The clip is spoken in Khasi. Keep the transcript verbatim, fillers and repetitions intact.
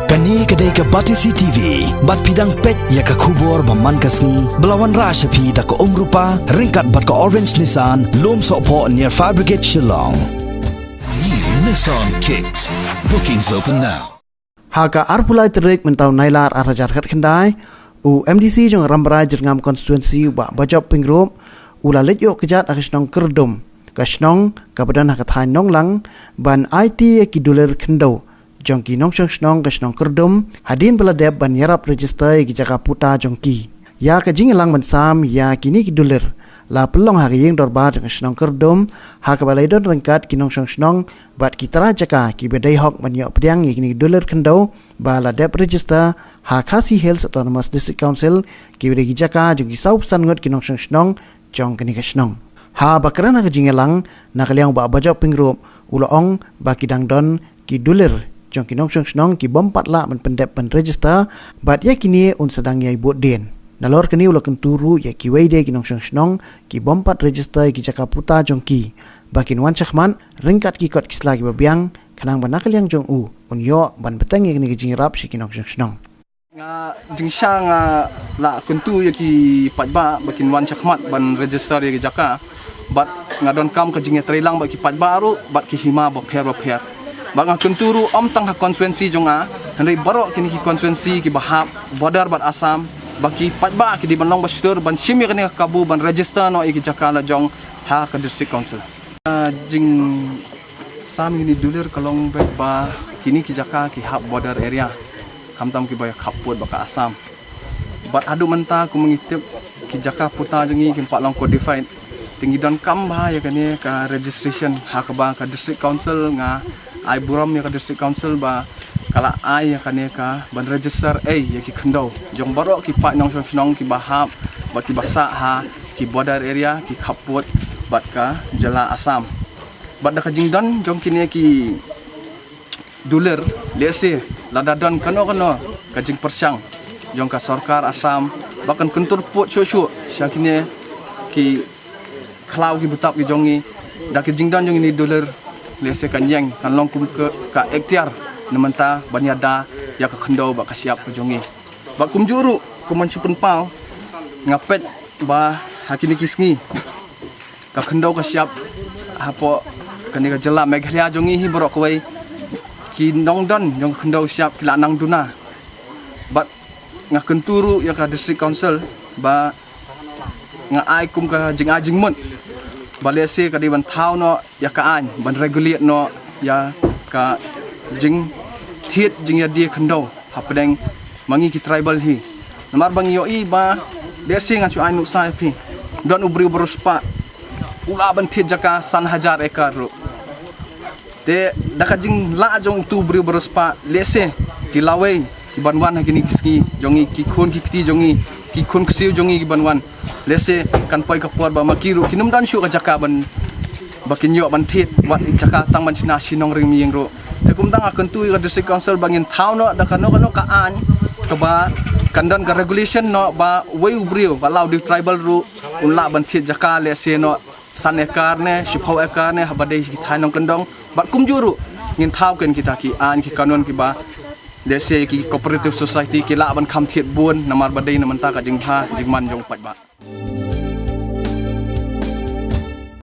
Kane ka dei ka Batesi T V, bad phi dang peit ïa ka khubor ba man ka sngi, ba la wanrah sha phi da ka Umrupa, ryngkat bad ka Orange Nissan, Lumsohphoh near Fire Brigade Shillong. New Nissan Kicks. Bookings open now. Ha ka arphew lai tarik mynta u Nailar ar hajar khatkhyndai, u M D C jong Rambrai Jyrngam Constituency u Bah Bajop Pyngrope, u la leit ïoh kjat ha ka shnong Kyrdum, ka shnong kaba don ha ka thaiñ Nonglang, ban aiti ïa ki dulir khyndew jong ki nongshong shnong ka shnong Kyrdum, hadien ba la dep ban ïarap register ïa ki jaka puta jong ki. Ïa ka jingïalang ban sam ïa kine ki dulir la pynlong ha ka ïing dorbar jong ka shnong Kyrdum, ha kaba la ïadon ryngkat ki nongshong shnong bad ki trai jaka kiba dei hok ban ïoh pdiang ïa kine ki dulir khyndew ba la dep register ha Khasi Hills Autonomous District Council, kiba dei ki jaka jong ki sawphew san ngut ki nongshong shnong jong kane ka shnong. Haba kren ha ka jingïalang, na ka liang u Bah Bajop Pyngrope u la ong ba ki dang don ki dulir jong ki nongshong shnong ki bym pat lah ban pyndep ban register, bad ïa kine un sa dang ïai bud dien. Nalor kane u la kyntu ruh ïa kiwei de ki nongshong shnong ki bym pat register ïa ki jaka puta jong ki, ba kin wan shakhmat ryngkat ki kot ki sla kiba biang, khnang ba na ka liang jong u un ïoh ban bteng ïa kane ka jingïarap sha ki nongshong shnong. Nga jingshisha nga la kyntu ïa ki paidbah ba kin wan shakhmat ban register ïa ki jaka. Bad nga donkam ka jingïatreilang bad ki paidbah ruh bad ki hima bapher bapher. Bad nga kyntu ruh ym tang ha constituency jong nga, hynrei baroh kine ki constituency kiba hap border bad Assam, ba ki paidbah ki dei ban long ba shutur ban shim ïa kane ka kabu ban register noh ïa ki jaka la jong ha ka District Council. Ah, jingsam ïa kine dulir ka long beit ba kine ki jaka ki hap border area, khamtam kiba ïa khappud bad ka Assam. Bad haduh mynta kumba ngi tip, ki jaka puta jong ngi kim pat long codified. Te ngi donkam bha ïa kane ka registration, ha kaba ka District Council, nga ai burom ïa ka District Council ba ka la ai ïa kane ka ban register ei ïa ki khyndew jong baroh ki paid nongshong shnong kiba hap bad kiba sah ha ki border area, ki khappud bad ka jylla Assam. Bad da ka jingdon jong kine ki dulir, lehse lada don kano kano ka jingpyrshang jong ka sorkar Assam ba kan kyntur pud shuh shuh sha kine ki khlaw ki butap ki jong ngi, da ka jingdon jong kine ki dulir, lehse kan ïeng, kan long kum ka, ka ikhtiar na mynta ban ïada ïa ka khyndew bad ka shyiap ka jong ngi. Bad kumjuh ruh, kum ban shu pynpaw, nga peit ba ha kine ki sngi ka khyndew ka shyiap hapoh kane ka jylla Meghalaya jong ngi hi baroh kawei, ki nongdon jong ka khyndew shyiap ki la nang duna. Bad nga kyntu ruh ïa ka District Council ba nga ai kum ka jingai jingmut ba lehse ka dei ban thaw noh ïa ka aiñ ban regulate noh ïa ka jingthied jingïadie khyndew hapdeng ma ngi ki tribal hi. Namar ba ngi ïohi ba lehse, ngan shu ai nuksa ïa phi, don u briew ba riewspah u lah ban thied jaka san hajar acre ruh. Te da ka jinglah jong utu u briew ba riewspah, lehse ki lawei ki ban wan ha kine ki sngi jong ngi, ki khun ki kti jong ngi, ki khun ksiew jong ngi ki ban wan, lehse kan poi ka por ba ma ki ruh kin ym don shuh ka jaka ban, ba kin ïoh ban thied, wat jaka tang ban shna shi nongrim ïing ruh. Te kumta nga kyntu ïa ka District Council ba ngin thaw noh da kano kano ka aiñ kaba kan don ka regulation noh ba uwei u briew, wat la u dei tribal ruh, un lah ban thied jaka lehse noh san acre ne shiphew acre ne, haba dei ki thaiñ nongkyndong. Bad kumjuh ruh ngin thaw keiñ kita ki aiñ ki kanun kiba lehse ki cooperative society ki lah ban kham thied bun, namar ba dei na mynta ka jingbha jingman jong u paidbah.